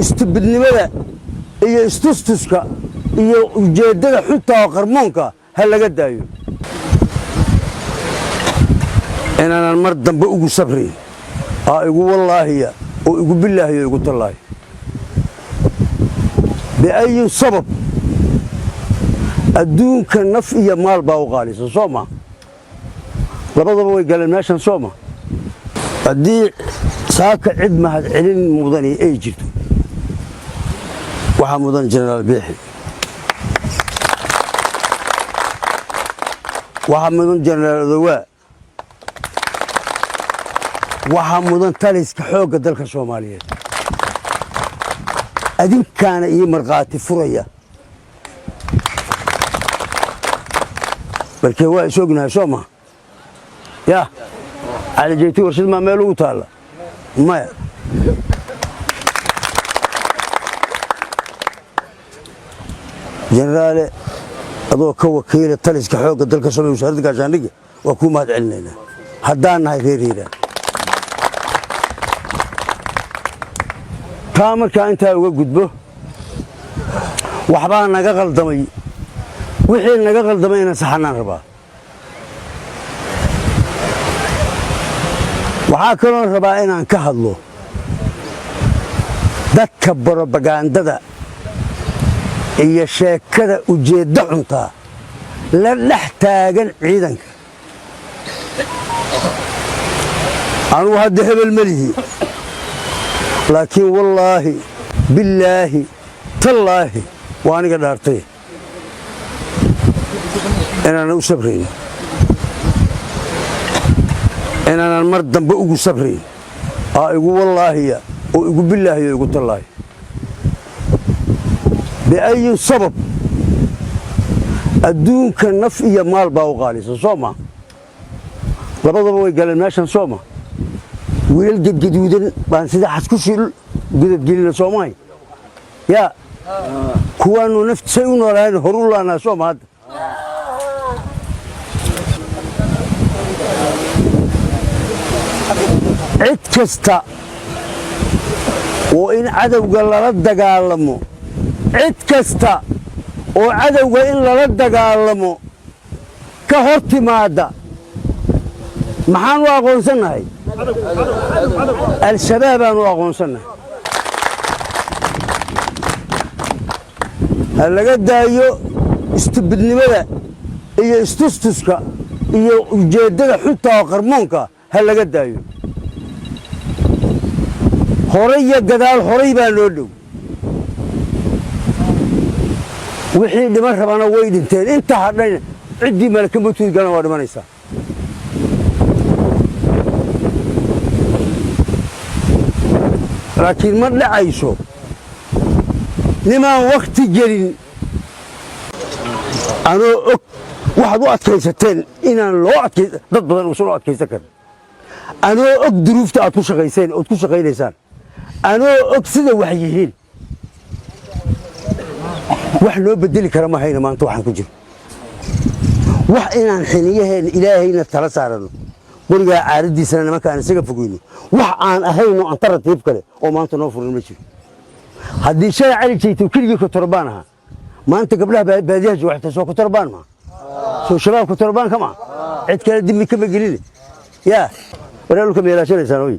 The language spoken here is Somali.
Istubidnimada iyo istustuska iyo ujeeddada xunta oo qarmoonka ha laga daayo. Inaanan mar dambe ugu sabrin aa igu wallaahiya oo igu bilaahiya o igu tallaahi biayin sabab. Adduunka naf iyo maal baa u qaalisa, soo ma? Labadaba way galeen meeshan, soo ma? Haddii saaka cid mahad celin mudani ay jirto, waxaa mudan Jenaraal Biixi, waxaa mudan Jenaraal Odowaa, waxaa mudan taliska xoogga dalka Soomaaliyeed. Adinkaana ii markhaati furaya, markee waa is ognahay, soo ma? Yaa Cali Jeyti, warshad maa meel ugu taalla? Maya. Jenaraale, adoo ka wakiila taliska xoogga dalka Soomaliya, wasaaradda gaashaandhigga, waa kuu mahad celinaynaa haddaan nahay reer Hiiraan. Taa markaa intaa uga gudbo, waxbaa naga qaldamay. Wixii naga qaldamay inaan saxanaan rabaa. Waxaa kaloon rabaa inaan ka hadlo dadka brobagandada iyo sheekada ujeeddo xuntaa la dhex taagan ciidanka. Anugu hadda hebel ma lihi, laakiin wallaahi, billaahi, tallaahi, waa aniga dhaartay inaanan u sabrayn, inaanan mar dambe ugu sabrayn aa igu wallaahiya oo igu bilaahiya o igu tallaahi biayin sabab. Adduunka naf iyo maal baa u qaalisa, soo ma? Labadaba way galeen meeshan, soo ma? Wiilal gedgaduudan baan sida xaskushii gudadgelina, soomahay? Yaa kuwaanu naft say u noolahayn horu laanaa, soo ma? Hadda cid kasta oo in cadowga lala dagaalamo, cid kasta oo cadowga in lala dagaalamo ka hor timaadda, maxaan u aqoonsannahay? Al-shabaabaan u aqoonsannahay. Ha laga daayo istubidnimada iyo istustuska iyo ujeeddada xunta oo qarmoonka ha laga daayo. Horay iyo gadaal, horay baa noo dhow. Wixii dhiman rabana way dhinteen, inta hadhayna ciddii malaka matuud galana waa dhimanaysaa. Laakiin ma dhacayso nimaan wakhti gelin. Anoo og waxaad u adkaysateen inaan loo adkay, dad badan uusan u adkaysan karin, anoo og duruufta aad ku shaqayseen ood ku shaqaynaysaan, anoo og sida wax yihiin, wax noo bedeli kara ma hayna. Maanta waxaan ku jiro wax inaan xiniyaheenna Ilaahayna tala saaranno, qorigaa caaraddiisana nimanka aan isaga fogeyno, wax aan ahayno antaratiib kale oo maanta noo furan ma jiro. Haddii shalay Cali Jayto keligii kotorobaan ahaa, maanta gabdhaha baadiyaha jooga xitaa soo kotorobaan maa? Soo shabaab kotorobaan kama? Cid kale dimi kama geline. Yaa waraa dhulka meelaashanaysaan oy.